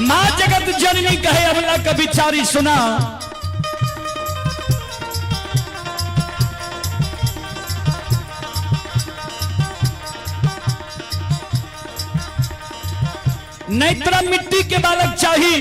माँ जगत जननी कहे अबला कभी चारी सुना। नहीं तोरा मिट्टी के बालक चाहिए,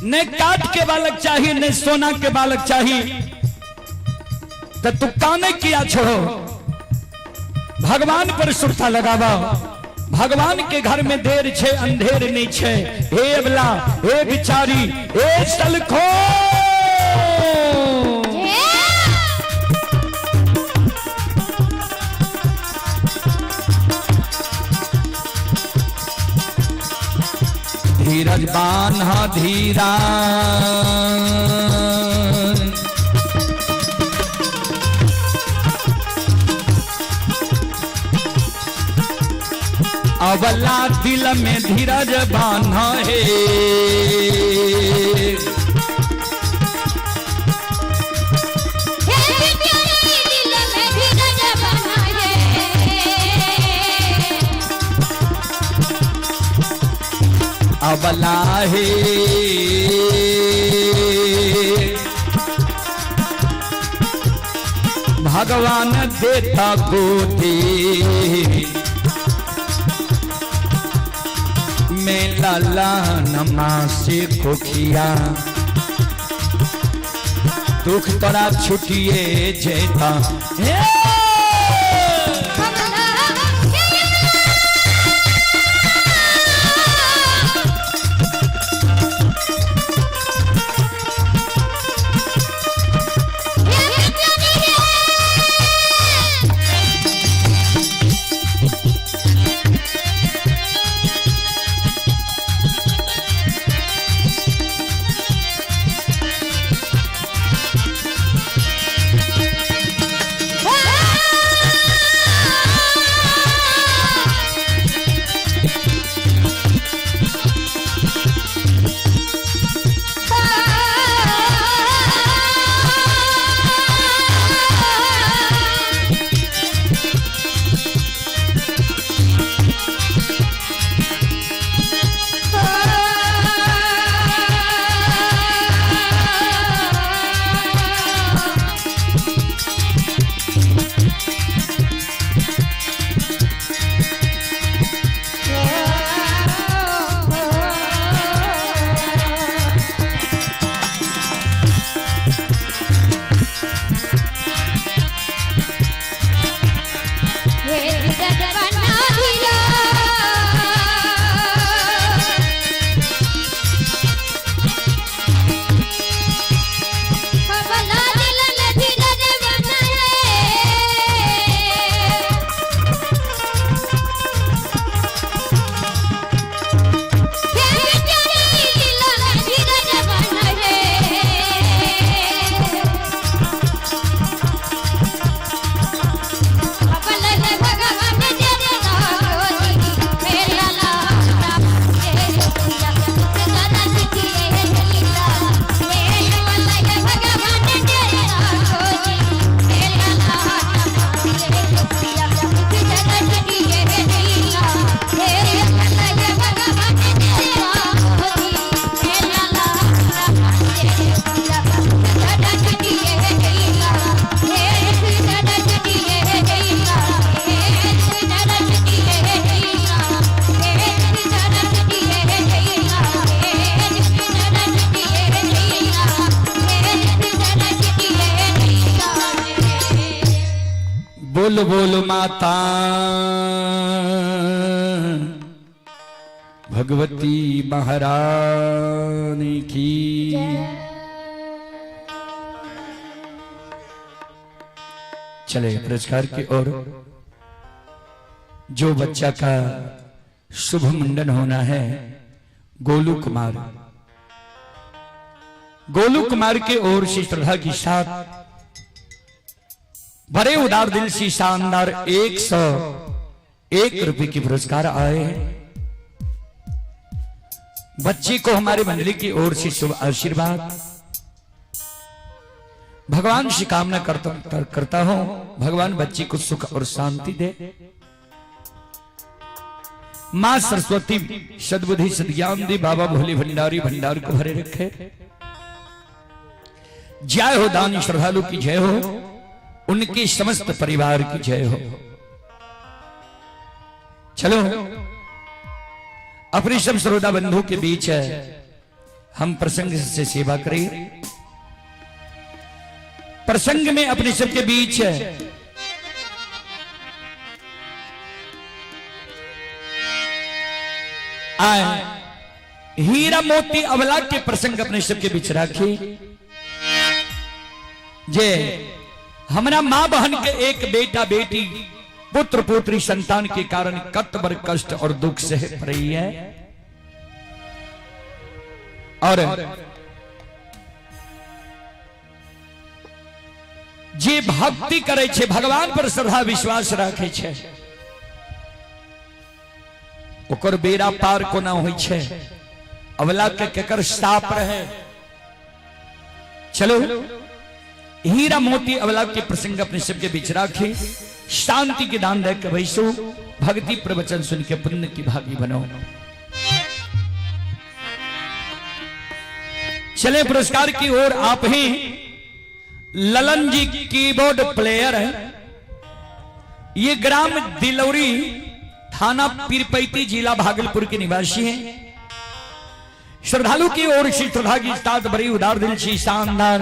नहीं काट के बालक चाहिए, नहीं सोना के बालक चाहिए, तो तू काने किया छोड़ो, भगवान पर सुरता लगावा। भगवान के घर में देर छे अंधेर नहीं छे। हे अबला, हे बिचारी, हे सलखो। धीरज बान्हा धीरा, अवला दिल में धीरज बान्हा है। अबला हे भगवान देता गोदी में लाला नमा से खोखिया, दुख तोरा छुटिए जेता। हे बोल बोल माता भगवती महारानी की। जय। चले पुरस्कार की ओर। जो बच्चा का शुभ मुंडन होना है, गोलू कुमार, गोलू कुमार के ओर से श्रद्धा के साथ बड़े उदार दिल से शानदार 101 रुपए के पुरस्कार आए हैं। बच्ची को हमारे मंडली की ओर से शुभ आशीर्वाद। भगवान से कामना करता करता हूं, भगवान बच्ची को सुख और शांति दे। मां सरस्वती सद्बुद्धि सद्ज्ञान दे। बाबा भोले भंडारी भंडार को भरे रखे। जय हो दानी श्रद्धालु की जय हो, उनके समस्त परिवार की जय हो। चलो, अपने सब श्रोता बंधु के बीच हम प्रसंग से सेवा करें। प्रसंग में अपने सबके बीच आए हीरा मोती अवला के प्रसंग अपने सबके बीच राखी। जे हमरा मां बहन के एक बेटा बेटी पुत्र पुत्री संतान के कारण कत बर कष्ट और दुख सह रही है और जे भक्ति करे छे, भगवान पर श्रद्धा विश्वास राखे छे, ओकर बेड़ा पार कोना होई छे। अवला के केकर साप रहे। चलो, हीरा मोती अवला के प्रसंग अपने सबके बीच राखी। शांति के दान दे के बैसो, भक्ति प्रवचन सुन के पुण्य की भागी बनो। चले पुरस्कार की ओर। आप ही ललन जी कीबोर्ड प्लेयर है। ये ग्राम दिलौरी, थाना पीरपैती, जिला भागलपुर के निवासी हैं। श्रद्धालु की ओर से श्रद्धा की साथ बड़ी उदार दिल से शानदार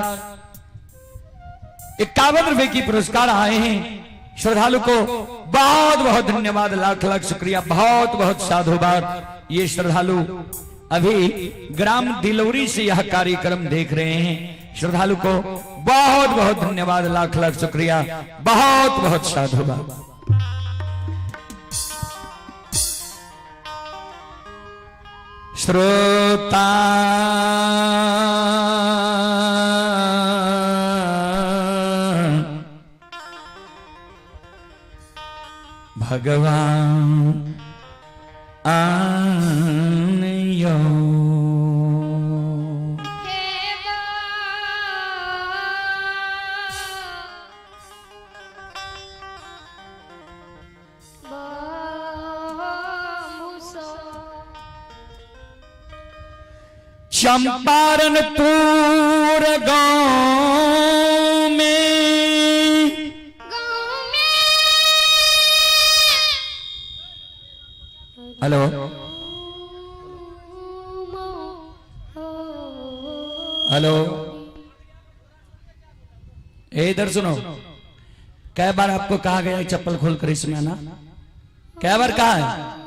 51 रुपए की पुरस्कार आए हैं। श्रद्धालु को बहुत बहुत धन्यवाद, लाख लाख शुक्रिया, बहुत बहुत साधुवाद। ये श्रद्धालु अभी ग्राम दिलौरी से यह कार्यक्रम देख रहे हैं। श्रद्धालु को बहुत बहुत धन्यवाद, लाख लाख शुक्रिया, बहुत बहुत साधुवाद। श्रोता भगवान आनयो। हे बा बाबूसो। चंपारणपुर गांव में गाँव में। हेलो। हेलो, ए, इधर सुनो। कई बार आपको कहा गया है चप्पल खोल कर इसमें आना? कई बार कहा है?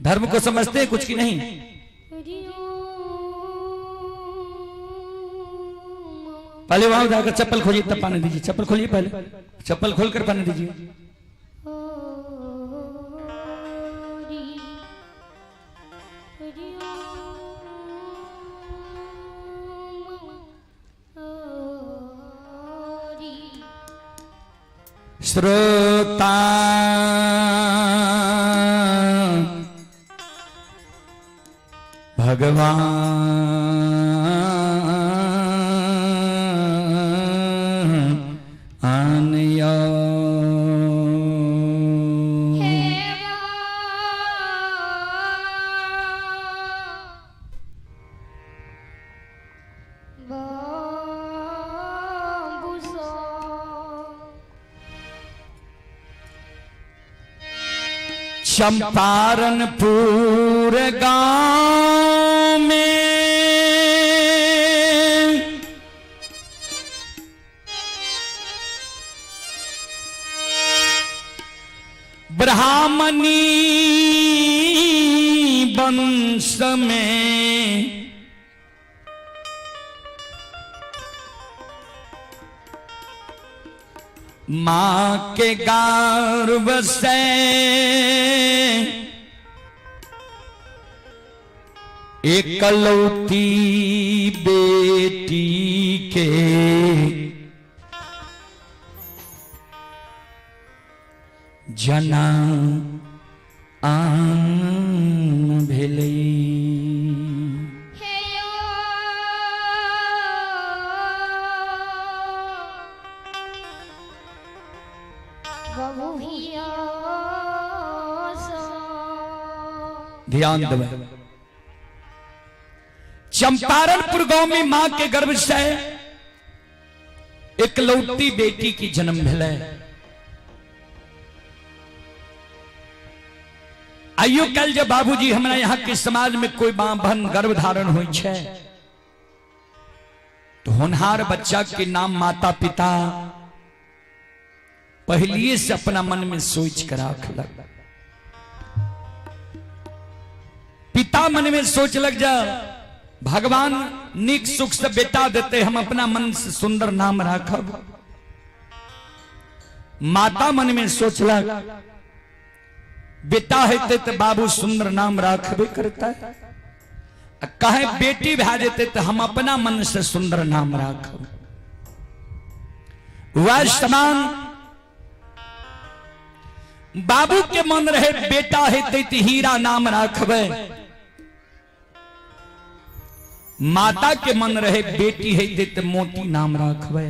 धर्म को समझते हैं कुछ की नहीं? पहले वहां जाकर चप्पल खोलिए, तब पानी दीजिए। चप्पल खोलिए पहले, चप्पल खोल कर पानी दीजिए। श्रोता भगवान आनयो। हे बाबूसो। चंपारणपुर गांव में ब्राह्मणी वंश में माँ के गर्भ से एकलौती बेटी के जना आन भेलै। हे यो बबुहिया सो। ध्यान देबै, चंपारणपुर गांव में मां के गर्भ से एकलौती बेटी की जन्म भेलै। आइयो कल जब बाबूजी हमरा यहाँ के समाज में कोई बाभन गर्भ धारण हुई छै तो होनहार बच्चा के नाम माता पिता पहलिए से अपना मन में सोच कर राखलक। पिता मन में सोच लग जा भगवान निक सुख से बेटा देते, हम अपना मन से सुंदर नाम राखब। माता मन में सोचलक बेटा हेतै तो बाबू सुंदर नाम राखबे करता है, आ कहे बेटी भए जेतै तो हम अपना मन से सुंदर नाम राखब। वह समान बाबू के मन रहे बेटा हेतै तो हीरा नाम राखबे, माता के मन रहे बेटी हेतै तो मोती नाम राखबे।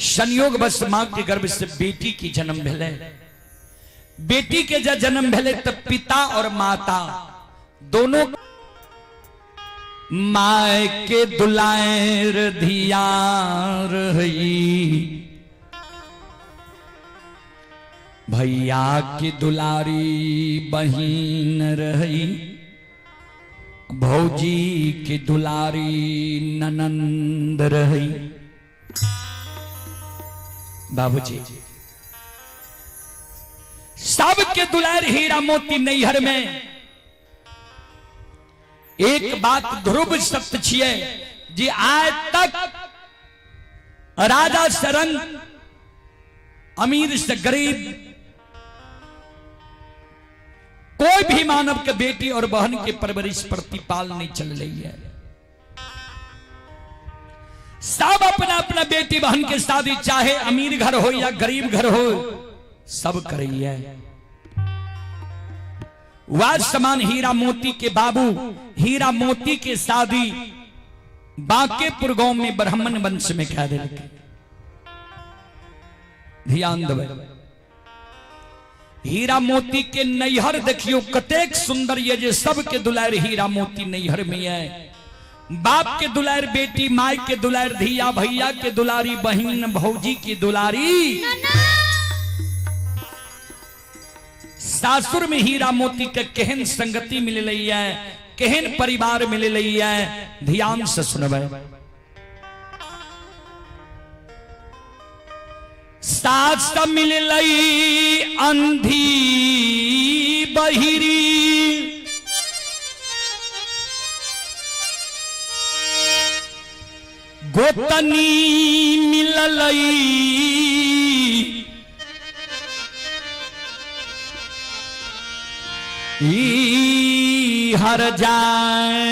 संयोग बस मां के गर्भ से बेटी की जन्म भेलै। बेटी के जब जन्म भेलै तब पिता और माता दोनों my के दुलार धियार हई, भैया की दुलारी बहिन रही, भौजी की दुलारी ननंद रही। बाबूजी सबके दुलार हीरा मोती नैहर में। एक बात ध्रुव सत्य छियै जे आज तक राजा शरण अमीर से गरीब कोई भी मानव के बेटी और बहन के परवरिश प्रतिपाल नहीं चल रही है। सब अपना अपना बेटी बहन के शादी चाहे अमीर घर हो या गरीब घर हो सब कर रही है। वह समान हीरा मोती के बाबू हीरा मोती के शादी बांकेपुर गांव में ब्राह्मण वंश में कह देलकै। ध्यान देबै, हीरा मोती के नैहर देखियो कतेक सुंदर ये जे सबके दुलार हीरा मोती नैहर में है। बाप के दुलार बेटी, माय के दुलार धिया, भैया के दुलारी बहिन, भौजी की दुलारी। सासुर में हीरा मोती के केहन संगति मिल रही है, केहन परिवार मिल रही है। ध्यान से सुनबै। सास मिल अंधी बहिरी, गोतनी मिललई ई हर जाए।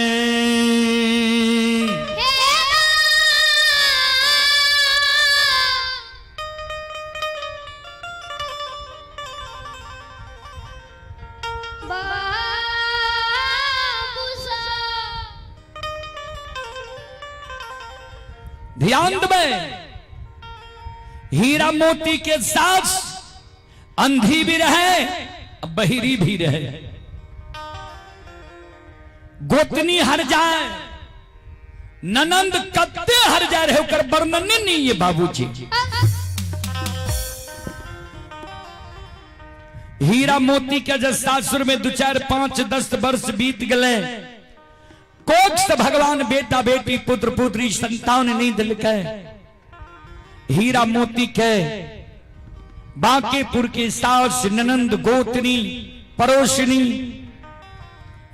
ध्यान देबै, हीरा मोती के साथ अंधी भी रहे बहिरी भी रहे, गोतनी हर जाए, ननंद कत्ते हर जाए रहे ओकर वर्णन नहीं है बाबूजी। हीरा मोती के जब सासुर में 2 4 5 10 वर्ष बीत गए, कोख से भगवान बेटा बेटी पुत्र पुत्री संतान नहीं दिलकै। हीरा मोती के बांकेपुर के सास ननंद गोतनी पड़ोसनी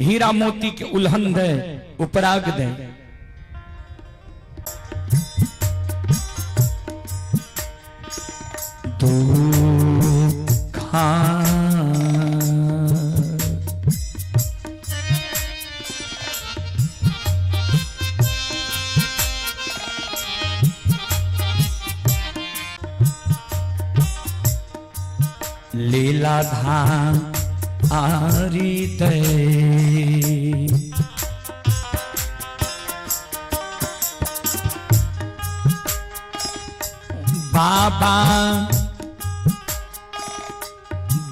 हीरा मोती के उल्हन दे उपराग दे। दुखा। लीलाधाम आरित बाबा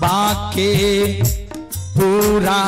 बाके पूरा।